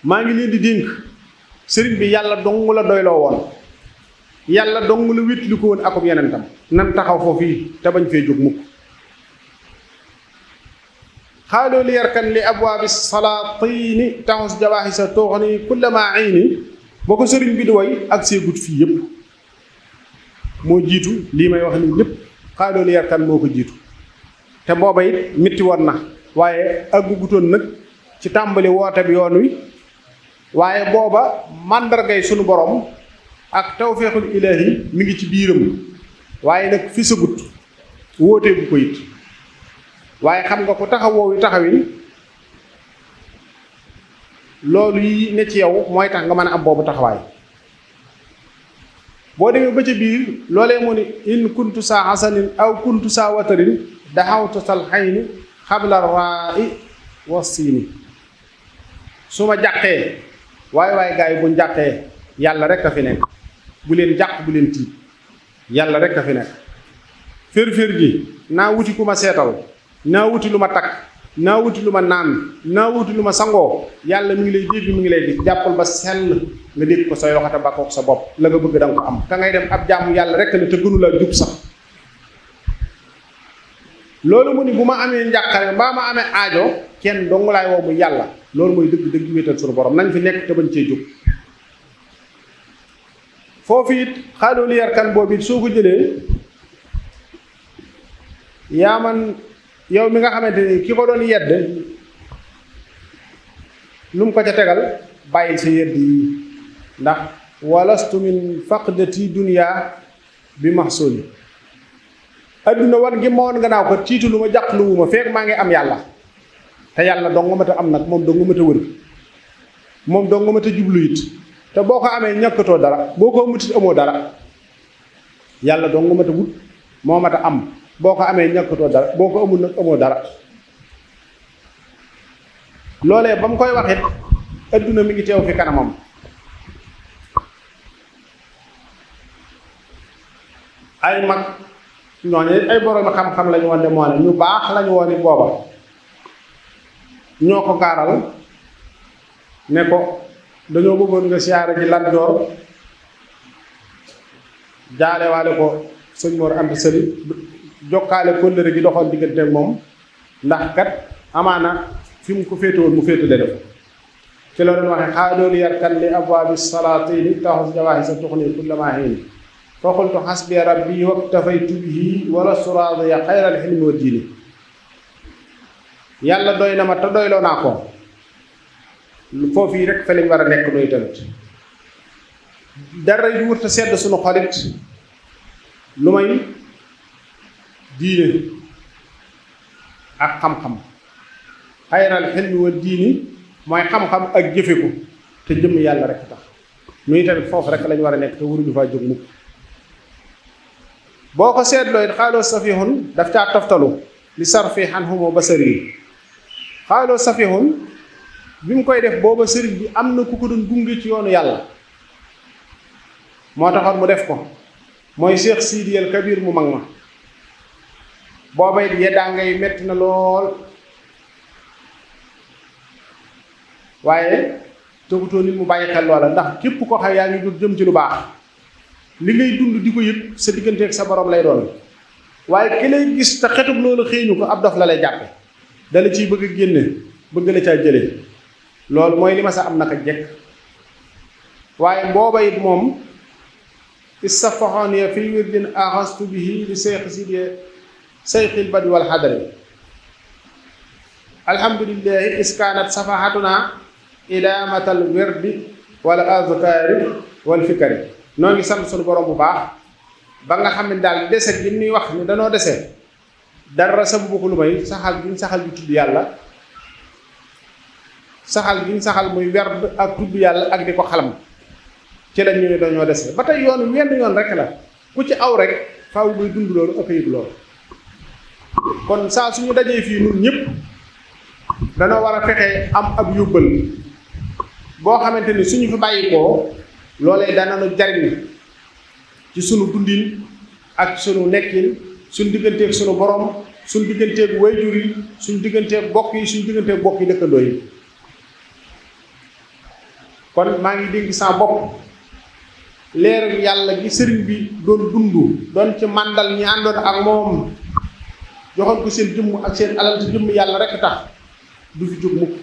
maa ngi leen di dénk sëriñ bi yàlla dong la doyloo woon yàlla dong la wétli ko woon akub yenentam nan taxaw foofu yi te bañ fee jóg mukk xaaloo li yarkan li abwaabi salaatini taxus jawaaxisa tooxni kullama ayni boo ko sëriñ bi di woy ak seegut fii yépp moo jiitu lii may wax nii lépp xaaloo li yarkan moo ko jiitu te booba it mitti woon na waaye aggugutoon nag ci tàmbali woote bi yoon wi waaye booba màndargay sunu borom ak tawfeexul ilaahi mi ngi ci biiram waaye nag fi sagut wóotee bu ko it waaye xam nga ko taxawoo taxawin loolu yi ne ci yow mooy tax nga mën a am boobu taxawaay boo demee ba ca biir loolee moo ni in kuntu saa hasanin aw kuntu saa watarin daxawtu sal xayni xabla raa i wasiini su ma jàqee waaye gaa yi buñ jàqee yàlla rek a fi nekk bu leen jàq bu leen tiit yàlla rek a fi nekk fér-fér ji naa wuti ku ma seetal naa wuti lu ma takk naa wuti lu ma naan naa wuti lu ma sangoo yàlla mi ngi lay dégg mi ngi lay di jàppal ba sell nga dégg ko say loxo ba kook sa bopp la nga bëgg danga ko am ka ngay dem ab jàmm yàlla rek la te gënu la jub sax loolu mu ni bu ma amee njàqare mbaa ma amee aajo kenn dong laay woo mu yàlla loolu mooy dëgg dëgg wéetal suñu borom nañ fi nekk te bañ cee jóg foofu it xaaloo li yarkan boobu it soo ko jëlee yaa man yow mi nga xamante ni ki ko doon yedd lu mu ko ca tegal bàyyi sa yedd yi ndax walastu min faqdati dunya bi mahsuli adduna wan gi ma woon gannaaw ko tiitu lu ma jàq lu wu ma fekk maa ngi am yàlla te yàlla dong nga ma ta am nag moom dong nga ma ta wër moom dong nga ma ta jublu it te boo ko amee ñàkkatoo dara boo ko amutit amoo dara yàlla dong nga ma ta wut moo ma ta am boo ko amee ñàkkatoo dara boo ko amul nag amoo dara loolee ba mu koy waxit adduna mi ngi teew fi kanamam ay mag ñooñu ay borom xam-xam lañu woon de moo ne ñu baax lañu woon ni booba ñoo ko gaaral ne ko dañoo bëggoon nga siyaare ji Lat Joor jaale waale ko sëñ Mor Anta Sali jokkaale kóllëre gi doxoon diggante ak moom ndax kat amaana fi mu ko féete woon mu féete le def ci la doon waxe xaaloo li yarkan li abwaabi salaatini taxus jawaahi sa tuxni kullama hiin fa qultu xasbi rabbi waktafaytu bihi wala suraadiya xayral xilmi wa diini yàlla doy na ma te doyloo naa ko foofu yi rek fa lañ war a nekk doy tamit dara yu wut a sedd suñu xolit lu may diine ak xam-xam xayral xilmi wa diini mooy xam-xam ak jëfe ko te jëmm yàlla rek tax nuy tamit foofu rek lañ war a nekk te waruñu faa jóg mukk boo ko seetloo it xaaloo safihun daf caa toftalu li sarfi xanhumo basari xaaloo safihun bi mu koy def booba sëriñ bi am na ku ko doon gunge ci yoonu yàlla moo taxoon mu def ko mooy Cheikh Sidi El Kabir mu mag ma booba it yeddaa ngay metti na lool waaye tëgutoo nit mu bàyyi xel loola ndax képp ko xam yaa ngi jóg jëm ci lu baax li ngay dund di ko yëg sa digganteeg sa borom lay doon waaye ki lay gis te xetub loolu xëeñu ko ab dof la lay jàppe dala ciy bëgg a génne bëgg la caa jële loolu mooy li ma sa am naka jekk waaye booba it moom istafaxoon ya fii wirdin axastu bihi li seex sidi seyxil badi wal xadari alhamdulillahi iskaanat safahatuna ilaamatal wirdi wala azkaari wal fikari noo ngi sant suñu borom bu baax ba nga xam ne daal dese gi ñuy wax ni danoo dese dara sababu ko lu may saxal gi ñu saxal di tudd yàlla saxal gi ñu saxal muy werd ak tudd yàlla ak di ko xalam ci lañ ñu ne dañoo dese ba tey yoon wenn yoon rek la ku ci aw rek faaw buy dund loolu ak yëg loolu kon saa suñu dajee fii ñun ñëpp danoo war a fexe am ab yóbbal boo xamante ni suñu fi bàyyi koo loolee dana nu jariñ ci sunu dundin ak sunu nekkin suñu digganteeg sunu borom suñu digganteeg wayjur yi suñu digganteeg bokk yi suñu digganteeg bokk yi dëkkandoo yi kon maa ngi dénk sa bopp leeru yàlla gi sëriñ bi doon dund doon ci màndal ñi àndoon ak moom joxoon ko seen jëmm ak seen alal te jëmm yàlla rek tax du fi jóg mukk